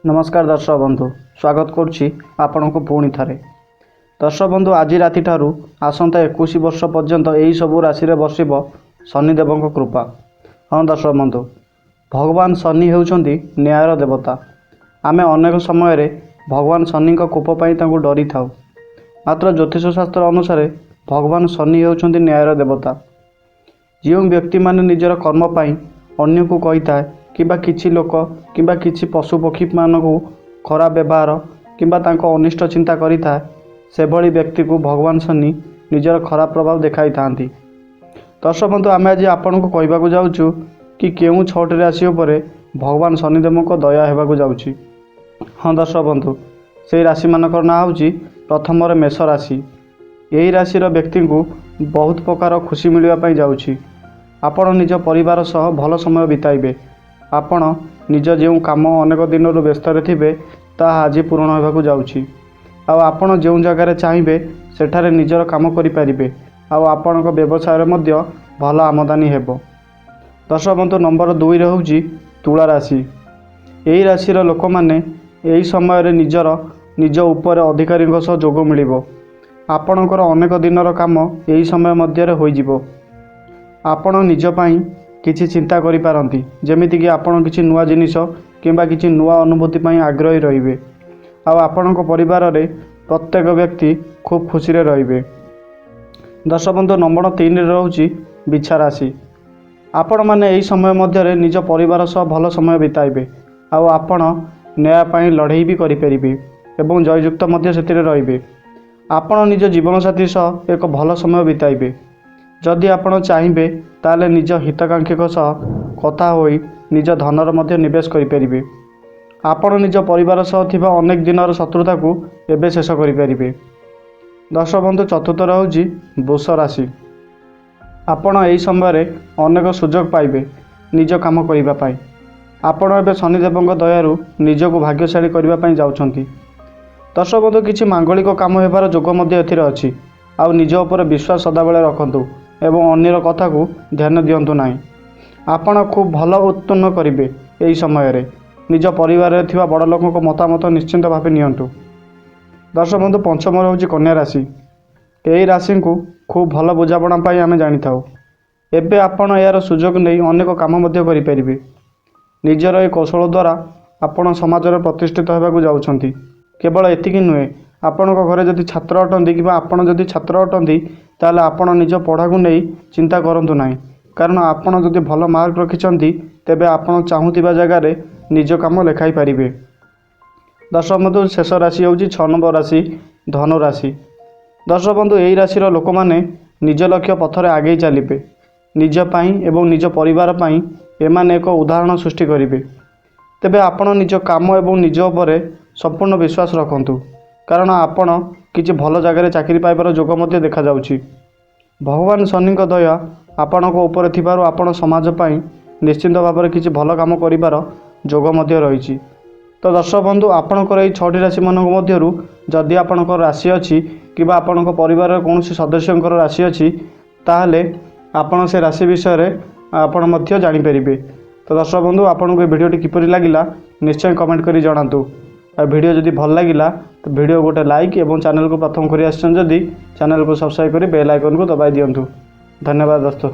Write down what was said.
ନମସ୍କାର ଦର୍ଶକ ବନ୍ଧୁ, ସ୍ୱାଗତ କରୁଛି ଆପଣଙ୍କୁ ପୁଣି ଥରେ। ଦର୍ଶକ ବନ୍ଧୁ, ଆଜି ରାତିଠାରୁ ଆସନ୍ତା 21 ବର୍ଷ ପର୍ଯ୍ୟନ୍ତ ଏହିସବୁ ରାଶିରେ ବର୍ଷିବ ଶନିଦେବଙ୍କ କୃପା। ହଁ ଦର୍ଶକ ବନ୍ଧୁ, ଭଗବାନ ଶନି ହେଉଛନ୍ତି ନ୍ୟାୟର ଦେବତା। ଆମେ ଅନେକ ସମୟରେ ଭଗବାନ ଶନିଙ୍କ କୋପ ପାଇଁ ତାଙ୍କୁ ଡରିଥାଉ। ମାତ୍ର ଜ୍ୟୋତିଷ ଶାସ୍ତ୍ର ଅନୁସାରେ ଭଗବାନ ଶନି ହେଉଛନ୍ତି ନ୍ୟାୟର ଦେବତା। ଯେଉଁ ବ୍ୟକ୍ତିମାନେ ନିଜର କର୍ମ ପାଇଁ ଅନ୍ୟକୁ କହିଥାଏ କିମ୍ବା କିଛି ଲୋକ କିମ୍ବା କିଛି ପଶୁ ପକ୍ଷୀମାନଙ୍କୁ ଖରାପ ବ୍ୟବହାର କିମ୍ବା ତାଙ୍କ ଅନିଷ୍ଟ ଚିନ୍ତା କରିଥାଏ, ସେଭଳି ବ୍ୟକ୍ତିକୁ ଭଗବାନ ଶନି ନିଜର ଖରାପ ପ୍ରଭାବ ଦେଖାଇଥାନ୍ତି। ଦର୍ଶକ ବନ୍ଧୁ, ଆମେ ଆଜି ଆପଣଙ୍କୁ କହିବାକୁ ଯାଉଛୁ କି କେଉଁ ଛଅଟି ରାଶି ଉପରେ ଭଗବାନ ଶନିଦେବଙ୍କ ଦୟା ହେବାକୁ ଯାଉଛି। ହଁ ଦର୍ଶକ ବନ୍ଧୁ, ସେଇ ରାଶିମାନଙ୍କର ନାଁ ହେଉଛି, ପ୍ରଥମରେ ମେଷ ରାଶି। ଏହି ରାଶିର ବ୍ୟକ୍ତିଙ୍କୁ ବହୁତ ପ୍ରକାର ଖୁସି ମିଳିବା ପାଇଁ ଯାଉଛି। ଆପଣ ନିଜ ପରିବାର ସହ ଭଲ ସମୟ ବିତାଇବେ। ଆପଣ ନିଜ ଯେଉଁ କାମ ଅନେକ ଦିନରୁ ବ୍ୟସ୍ତରେ ଥିବେ, ତାହା ଆଜି ପୂରଣ ହେବାକୁ ଯାଉଛି। ଆଉ ଆପଣ ଯେଉଁ ଜାଗାରେ ଚାହିଁବେ, ସେଠାରେ ନିଜର କାମ କରିପାରିବେ। ଆଉ ଆପଣଙ୍କ ବ୍ୟବସାୟରେ ମଧ୍ୟ ଭଲ ଆମଦାନୀ ହେବ। ଦର୍ଶକ ବନ୍ଧୁ, ନମ୍ବର 2ରେ ହେଉଛି ତୁଳା ରାଶି। ଏହି ରାଶିର ଲୋକମାନେ ଏହି ସମୟରେ ନିଜର ନିଜ ଉପରେ ଅଧିକାରୀଙ୍କ ସହ ଯୋଗ ମିଳିବ। ଆପଣଙ୍କର ଅନେକ ଦିନର କାମ ଏହି ସମୟ ମଧ୍ୟରେ ହୋଇଯିବ। ଆପଣ ନିଜ ପାଇଁ କିଛି ଚିନ୍ତା କରିପାରନ୍ତି, ଯେମିତିକି ଆପଣ କିଛି ନୂଆ ଜିନିଷ କିମ୍ବା କିଛି ନୂଆ ଅନୁଭୂତି ପାଇଁ ଆଗ୍ରହୀ ରହିବେ। ଆଉ ଆପଣଙ୍କ ପରିବାରରେ ପ୍ରତ୍ୟେକ ବ୍ୟକ୍ତି ଖୁବ୍ ଖୁସିରେ ରହିବେ। ଦର୍ଶକ ବନ୍ଧୁ, ନମ୍ବର 3ରେ ରହୁଛି ବିଛା ରାଶି। ଆପଣମାନେ ଏହି ସମୟ ମଧ୍ୟରେ ନିଜ ପରିବାର ସହ ଭଲ ସମୟ ବିତାଇବେ। ଆଉ ଆପଣ ନ୍ୟାୟ ପାଇଁ ଲଢ଼େଇ ବି କରିପାରିବେ ଏବଂ ଜୟଯୁକ୍ତ ମଧ୍ୟ ସେଥିରେ ରହିବେ। ଆପଣ ନିଜ ଜୀବନସାଥୀ ସହ ଏକ ଭଲ ସମୟ ବିତାଇବେ। ଯଦି ଆପଣ ଚାହିଁବେ, ତାହେଲେ ନିଜ ହିତାକାଂକ୍ଷୀଙ୍କ ସହ କଥା ହୋଇ ନିଜ ଧନର ମଧ୍ୟ ନିବେଶ କରିପାରିବେ। ଆପଣ ନିଜ ପରିବାର ସହ ଥିବା ଅନେକ ଦିନର ଶତ୍ରୁତାକୁ ଏବେ ଶେଷ କରିପାରିବେ। ଦର୍ଶକ ବନ୍ଧୁ, ଚତୁର୍ଥରେ ହେଉଛି ବୃଷ ରାଶି। ଆପଣ ଏହି ସମୟରେ ଅନେକ ସୁଯୋଗ ପାଇବେ ନିଜ କାମ କରିବା ପାଇଁ। ଆପଣ ଏବେ ଶନିଦେବଙ୍କ ଦୟାରୁ ନିଜକୁ ଭାଗ୍ୟଶାଳୀ କରିବା ପାଇଁ ଯାଉଛନ୍ତି। ଦର୍ଶକ ବନ୍ଧୁ, କିଛି ମାଙ୍ଗଳିକ କାମ ହେବାର ଯୋଗ ମଧ୍ୟ ଏଥିରେ ଅଛି। ଆଉ ନିଜ ଉପରେ ବିଶ୍ୱାସ ସଦାବେଳେ ରଖନ୍ତୁ ଏବଂ ଅନ୍ୟର କଥାକୁ ଧ୍ୟାନ ଦିଅନ୍ତୁ ନାହିଁ। ଆପଣ ଖୁବ୍ ଭଲ ଉତ୍ପନ୍ନ କରିବେ। ଏହି ସମୟରେ ନିଜ ପରିବାରରେ ଥିବା ବଡ଼ ଲୋକଙ୍କ ମତାମତ ନିଶ୍ଚିନ୍ତ ଭାବେ ନିଅନ୍ତୁ। ଦର୍ଶକ ବନ୍ଧୁ, ପଞ୍ଚମରେ ହେଉଛି କନ୍ୟା ରାଶି। ଏହି ରାଶିଙ୍କୁ ଖୁବ୍ ଭଲ ବୁଝାମଣା ପାଇଁ ଆମେ ଜାଣିଥାଉ। ଏବେ ଆପଣ ଏହାର ସୁଯୋଗ ନେଇ ଅନେକ କାମ ମଧ୍ୟ କରିପାରିବେ। ନିଜର ଏହି କୌଶଳ ଦ୍ୱାରା ଆପଣ ସମାଜରେ ପ୍ରତିଷ୍ଠିତ ହେବାକୁ ଯାଉଛନ୍ତି। କେବଳ ଏତିକି ନୁହେଁ, ଆପଣଙ୍କ ଘରେ ଯଦି ଛାତ୍ର ଅଟନ୍ତି କିମ୍ବା ଆପଣ ଯଦି ଛାତ୍ର ଅଟନ୍ତି, ତାହେଲେ ଆପଣ ନିଜ ପଢ଼ାକୁ ନେଇ ଚିନ୍ତା କରନ୍ତୁ ନାହିଁ। କାରଣ ଆପଣ ଯଦି ଭଲ ମାର୍କ ରଖିଛନ୍ତି, ତେବେ ଆପଣ ଚାହୁଁଥିବା ଜାଗାରେ ନିଜ କାମ ଲେଖାଇ ପାରିବେ। ଦର୍ଶକ ବନ୍ଧୁ, ଶେଷ ରାଶି ହେଉଛି 6 ନମ୍ବର ରାଶି, ଧନୁ ରାଶି। ଦର୍ଶକ ବନ୍ଧୁ, ଏହି ରାଶିର ଲୋକମାନେ ନିଜ ଲକ୍ଷ୍ୟ ପଥରେ ଆଗେଇ ଚାଲିବେ। ନିଜ ପାଇଁ ଏବଂ ନିଜ ପରିବାର ପାଇଁ ଏମାନେ ଏକ ଉଦାହରଣ ସୃଷ୍ଟି କରିବେ। ତେବେ ଆପଣ ନିଜ କାମ ଏବଂ ନିଜ ଉପରେ ସମ୍ପୂର୍ଣ୍ଣ ବିଶ୍ୱାସ ରଖନ୍ତୁ, କାରଣ ଆପଣ କିଛି ଭଲ ଜାଗାରେ ଚାକିରି ପାଇବାର ଯୋଗ ମଧ୍ୟ ଦେଖାଯାଉଛି। ଭଗବାନ ଶନିଙ୍କ ଦୟା ଆପଣଙ୍କ ଉପରେ ଥିବାରୁ ଆପଣ ସମାଜ ପାଇଁ ନିଶ୍ଚିନ୍ତ ଭାବରେ କିଛି ଭଲ କାମ କରିବାର ଯୋଗ ମଧ୍ୟ ରହିଛି। ତ ଦର୍ଶକ ବନ୍ଧୁ, ଆପଣଙ୍କର ଏଇ ଛଅଟି ରାଶିମାନଙ୍କ ମଧ୍ୟରୁ ଯଦି ଆପଣଙ୍କର ରାଶି ଅଛି କିମ୍ବା ଆପଣଙ୍କ ପରିବାରର କୌଣସି ସଦସ୍ୟଙ୍କର ରାଶି ଅଛି, ତାହେଲେ ଆପଣ ସେ ରାଶି ବିଷୟରେ ଆପଣ ମଧ୍ୟ ଜାଣିପାରିବେ। ତ ଦର୍ଶକ ବନ୍ଧୁ, ଆପଣଙ୍କୁ ଏ ଭିଡ଼ିଓଟି କିପରି ଲାଗିଲା, ନିଶ୍ଚୟ କମେଣ୍ଟ କରି ଜଣାନ୍ତୁ। ଆଉ ଭିଡ଼ିଓ ଯଦି ଭଲ ଲାଗିଲା, ତ ଭିଡ଼ିଓ ଗୋଟେ ଲାଇକ୍ ଏବଂ ଚ୍ୟାନେଲକୁ ପ୍ରଥମ କରି ଆସିଛନ୍ତି ଯଦି, ଚ୍ୟାନେଲକୁ ସବସ୍କ୍ରାଇବ୍ କରି ବେଲ୍ ଆଇକନ୍କୁ ଦବାଇ ଦିଅନ୍ତୁ। ଧନ୍ୟବାଦ ଦୋସ୍ତ।